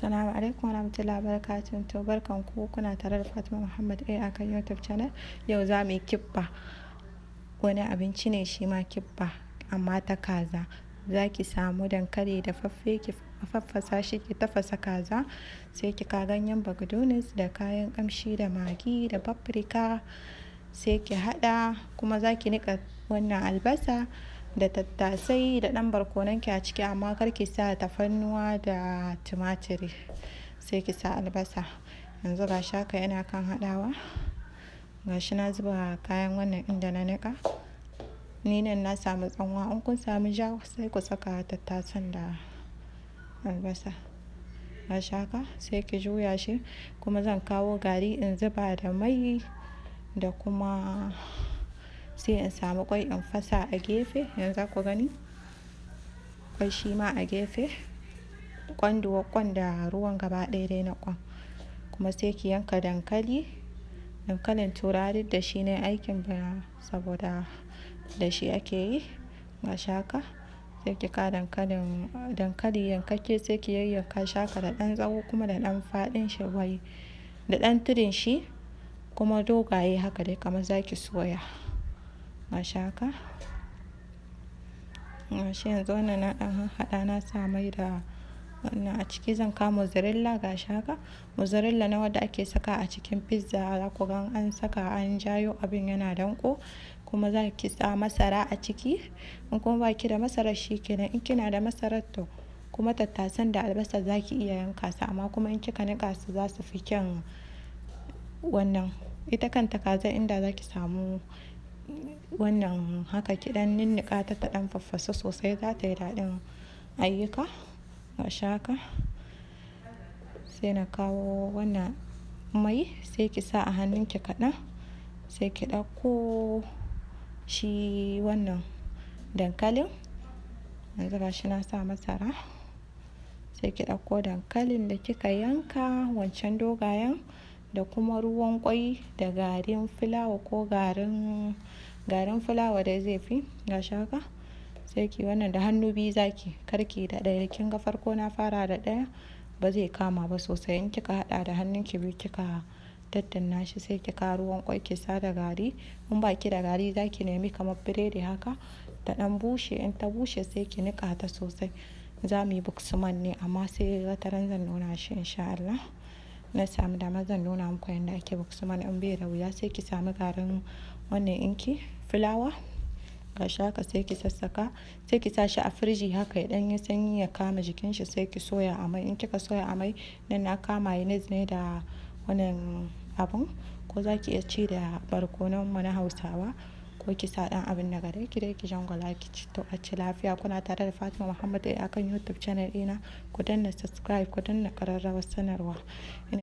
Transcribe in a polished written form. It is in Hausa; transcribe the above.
Assalamu alaikum warahmatullahi wabarakatuh. To barkan ku, kuna tare da Fatima Muhammad A akan YouTube channel. Yau za mu yi kibba. Wani abinci ne shi ma kibba, amma ta kaza. Za ki samu dankali dafaffe, ki faffasa shi, ki tafasa kaza, sai ki ka ganyen bagdonis da kayan kamshi da Maggi da paprika, sai ki haɗa. Kuma za ki niƙa wannan albasa da tattasai da ɗan barkonon ki a ciki, amma kar ki sa tafarnuwa da tumatiri, sai ki sa albasa. Yanzu ga shi haka ina kan haɗawa. Gashi na zuba kayan wannan inda na niƙa. Ni nan na samu tsanwa, in kun sami ja sai ku saka tattasan da albasa. Gashi haka, sai ki juya shi. Kuma zan kawo gari in zuba da mai, da kuma sai in samu kwai in fasa a gefe. Yanzu ku gani kwai shi ma a gefe, kwanduwar kwan da ruwan gaba ɗaya dai na kwan. Kuma sai ki yanka dankali, dankalin Turawa, duk da shi ne aikin ba, saboda da shi ake yi. Gashi haka, sai ki ka dankalin, dankali yankakke, sai ki yayyanka shi haka da ɗan tsawo kuma da ɗan faɗin shi, wai da ɗan tudun shi, kuma dogaye haka dai kamar zaki soya. Gashi haka. Gashi yanzu wannan na ɗan haɗa, na sa mai da wannan a ciki. Zan kawo mozzarella. Gashi haka, mozzarella na wadda ake saka a cikin pizza, za ku ga an saka, an jayo abin yana danko. Kuma za ki sa masara a ciki. In kuma baki da masarar, shi kenan. In kina da masarar, to kuma tattasan da albasa za ki iya yanka su, amma kuma in kika niƙa su za su fi kyan wannan. Ita kanta kaza, inda za ki samu wannan haka, ki ɗan ninniƙa ta, ta ɗan faffasa sosai, za ta yi daɗin ayyuka. Gashi haka, sai na kawo wannan mai, sai ki sa a hannunki kaɗan, sai ki ɗauko shi wannan dankalin. Yanzu gashi na sa masara, sai ki ɗauko dankalin da kika yanka wancan dogayen, da kuma ruwan ƙwai da garin fulawa, ko garin fulawa dai zai fi. Gashi haka, sai ki wannan da hannu biyu zaki, karki da ɗaya. Kin ga farko na fara da ɗaya, ba zai kama ba sosai. In kika haɗa da hannunki biyu, kika daddanna shi, sai ki kawo ruwan ƙwai, ki sa da gari. In baki da gari, zaki nemi kamar biredi haka ta ɗan bushe. In ta bushe, sai ki niƙa ta sosai. Za mu yi buksuman ne, amma sai wataran zan nuna shi, insha Allah. Na samu dama zan nuna muku yadda ake buksuman, in bai da wuya. Sai ki sami garin wannan inki fulawa. Gashi haka, sai ki sassaka, sai ki sa shi a firiji haka ya ɗan yi sanyi, ya kama jikin shi, sai ki soya a mai. In kika soya a mai, nan na kama mayonnaise ne da wannan abun, ko za ki iya ci da barkonon mu na Hausawa, ko ki sa ɗan abin da gare ki dai, ki jangwala ki ci. To, a ci lafiya. Kuna tare da Fatima Muhammad A akan YouTube channel ɗina. Ku danna subscribe, ku danna ƙararrawar sanarwa.